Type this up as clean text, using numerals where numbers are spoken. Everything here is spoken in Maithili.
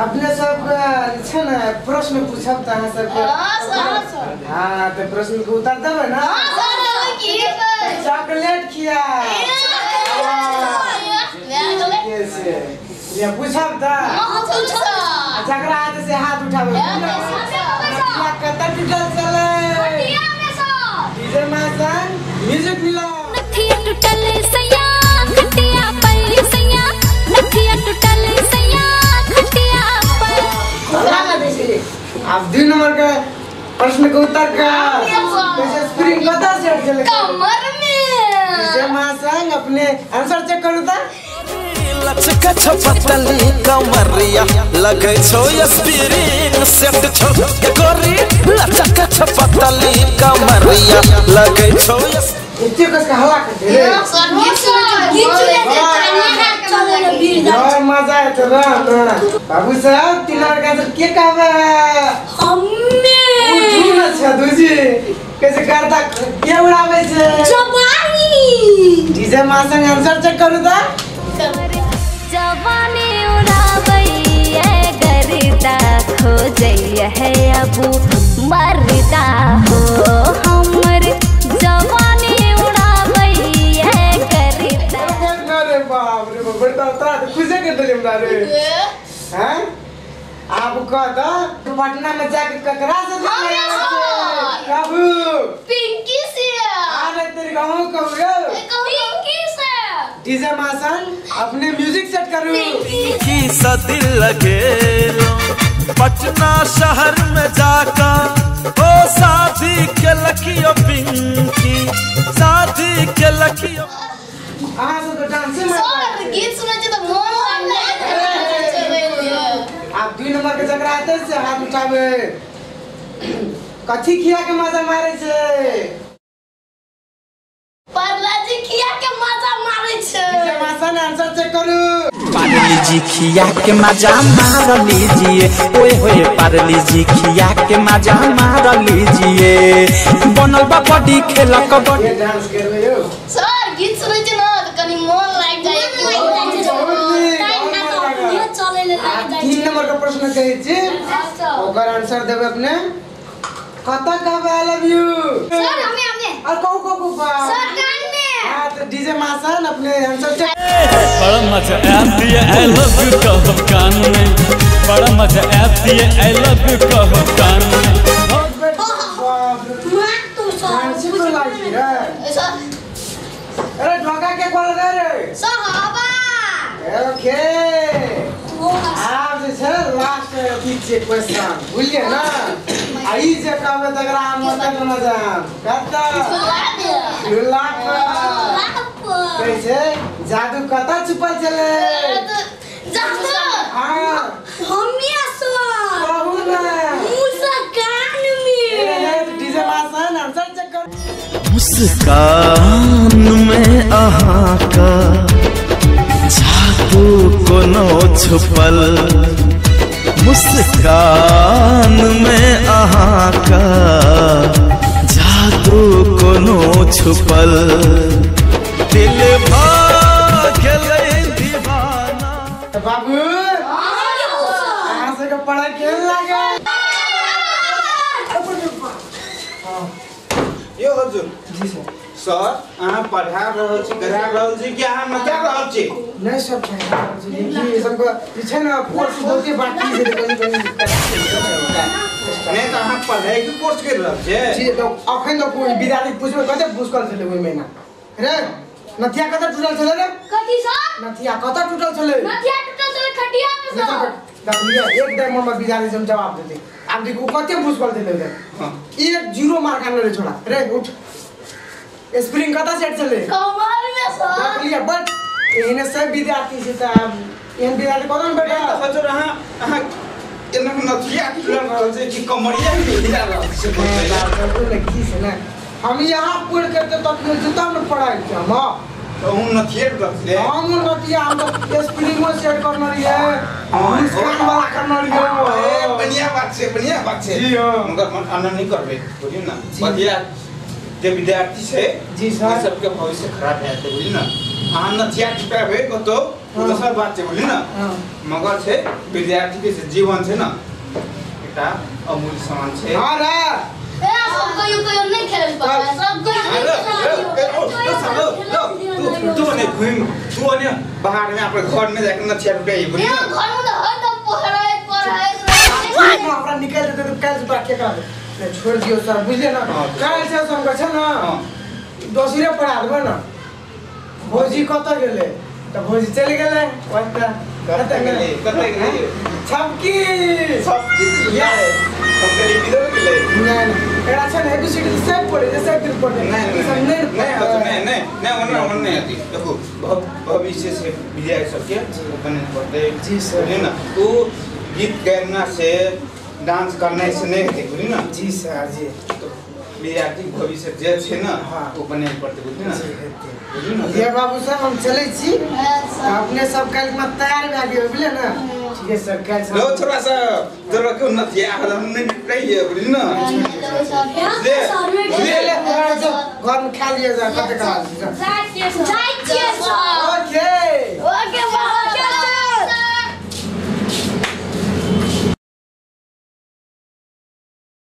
अपने सब छै ने प्रश्न पूछब त अहाँ सब। हां त प्रश्न के उत्तर देबै ना? हां सर देबै की। चॉकलेट खिया। कैसे ये पूछब त? हां पूछब। झगड़ा आते से हाथ उठाबे। कत टूटल चले खटिया में सर। डीजे मासन म्यूजिक मिला। नथिया टूटल सैया खटिया पर सैया, नथिया टूटल सैया खटिया पर। अब 2 नंबर का प्रश्न के उत्तर का कैसे स्प्रिंग कता से चले? कमर में। डीजे मासन अपने आंसर चेक करू त। लचका छपतली कमरिया लगै छौ स्प्रिंग सेट छौ गोरी। लचका छपतली कमरिया लगै छौ। एते कस के हल्ला कर दे रे सर। गीत सुनै गीत सुनै और मजा आते ना। बाबू साहब 3 नंबर का आंसर के कहबे? हम्मे। उठू ना छ दूजी कैसे करता के उड़ावे छे जवानी। डीजे मासन आंसर चेक करू त। जवानी उड़ावैया गरदा खोजैया है अबू मरदा हो। हमर जवानी उड़ावैया गरदा। अरे बाप रे बाप, बड़ा तोरा तो खुशे कर देली हमरा रे। हैं आप कह द तू पटना में जाके ककरा से बाबू? पिंकी से। अरे तेरे गांव कहू रे? पिंकी से। डीजे मासन अपने म्यूजिक सेट करू। की सदिल लगे पटना शहर में जाका ओ शादी के लखियो पिंकी, शादी के लखियो। अहाँ सब तो डांस में सर गीत सुनै छी त मोन लागै छै। आप 2 नंबर के झगड़ा आते से हाथ उठाबे। कथी खिया के मजा मारे छे? परलाजी खिया के मजा मारे छे। डीजे मासन आंसर चेक करू। पारली जी खिया के मजा मार लीजिए, ओए होए पारली जी खिया के मजा मार लीजिए। बनल बा बॉडी खेल कबड्डी। ये डांस करबे यो सर। गीत सुनै छी न त कनी मोन लागि जाय। 3 नंबर का प्रश्न कहै छी ओकर आंसर देबै अपने। कत कहबै I love you? Sir हमें हमें और कहू कहू सर कान में। हां तो डीजे मासन अपने आंसर चेक। बड़ा मजा आती है I love you कहो कान में, बड़ा मजा आती है I love you कहो कान में। मार तू सर सर। अरे ढोका के खोल दे रे सर हवा। ओके आप जे छै लास्ट अथी छै क्वेश्चन बुझलियै ना? आई जे कहबै तकरा हम मत न जान कत झूला पर कैसे जादू कत छुपल छले? जादू हां हमिया सर कहू ना मुसा कान में। डीजे मासन आंसर चेक कर। मुस्कान में अहाँ का जादू कोनो छुपल, मुस्कान में अहाँ का जादू कोनो छुपल। दिल भाग गेलै दीवाना। बाबू अहाँ सबके पढ़ाई केहन लागल? यो हजुर। जी सर। सर अहाँ पढ़ा रहल छी करा रहल छी कि अहाँ नचा रहल छी? नहीं सर पढ़ा रहल छी। ई सबके जे छै ने कोर्स बहुते बाकी छै कनी कनी। नहीं त अहाँ पढ़ाई के कोर्स कर रहल छी? जी अखन त कोई विद्यार्थी पुछबै कते भुसकल छलै ओहि महीना रे? नथिया कत टूटल छलै रे? कथी सर? नथिया कत टूटल छलै? नथिया टूटल छलै खटिया में सर। देखलियै एकदम हमर विद्यार्थी सब जवाब देते। आब देखू कते भुसकल छलै रे? 1-0 मार्क आनले रे छोड़ा रे उठ। स्प्रिंग कता सेट छलै? कमर में सर। देखलियै बट एहने सब विद्यार्थी छै त आब एहन विद्यार्थी कतन बेटा? हजुर अहाँ अहाँ एना नथिया टूटल रहल छै कि कमरिया हिला रहल छै? की छै ने हम यहाँ पढ़ के तब तब न पढ़ाई छै हम। तो हम नथिया टूटल छलै? हम नथिया हम तो स्प्रिंगो सेट करने रहियै, मुस्कान वाला करने रहियै। बढ़िया बात छै, बढ़िया बात छै। जी हां मगर मन आनंद नहीं करबै बुझियौ ना। बढ़िया जे विद्यार्थी छै जी सर सबके भविष्य खराब भए जेतै बुझलियै ना। अहाँ नथिया टुटाबै कतौ दोसर बात छै बुझली ना मगर छै विद्यार्थी के जीवन छै ना एकटा अमूल्य सामान छै। हां रे ए सब कहियो कहियो नहीं खेल पाता सब कहियो तू ने घुम तू ने बाहर में अपने घर में जाके नथिया टूटे बुझली ना घर में तो हरदम पढ़ाई पढ़ाई हमरा निकाल देते तो काल से बाकी करा दे छोड़ दियो सर बुझले ना काल से हम छै ना दोसरे पढ़ा देबो ना भौजी कत गेले त भौजी चलि गेलै ओतऽ कत गेलै कत गेलै छपकी छपकी यस हम गेलै बिदर गेलै नहीं एकरा छै ने एबीसीडी सब पढ़े जे सब दिन पढ़े नहीं सब नहीं नहीं नहीं नहीं नहीं ओना ओना नहीं आती देखो भविष्य से विद्यार्थी सबके बने पड़ते जी सर बुझली ना तू गीत गाना से डांस करने से नहीं हेतै बुझली ना जी सर जी तो विद्यार्थी भविष्य जे छै ना वो बने पड़ते बुझली ना जी हेतै बुझली ना ये बाबू साहब हम चलै छी अपने सब काल्हि में तैयार भए गेल बुझले ना ठीक है सर काल्हि लो छोरा सब तोरा के उन्नति हम नहीं रहिए बुझली ना ले ले घर में खा लिया जा कते खा जाइ छियै सर। ओके।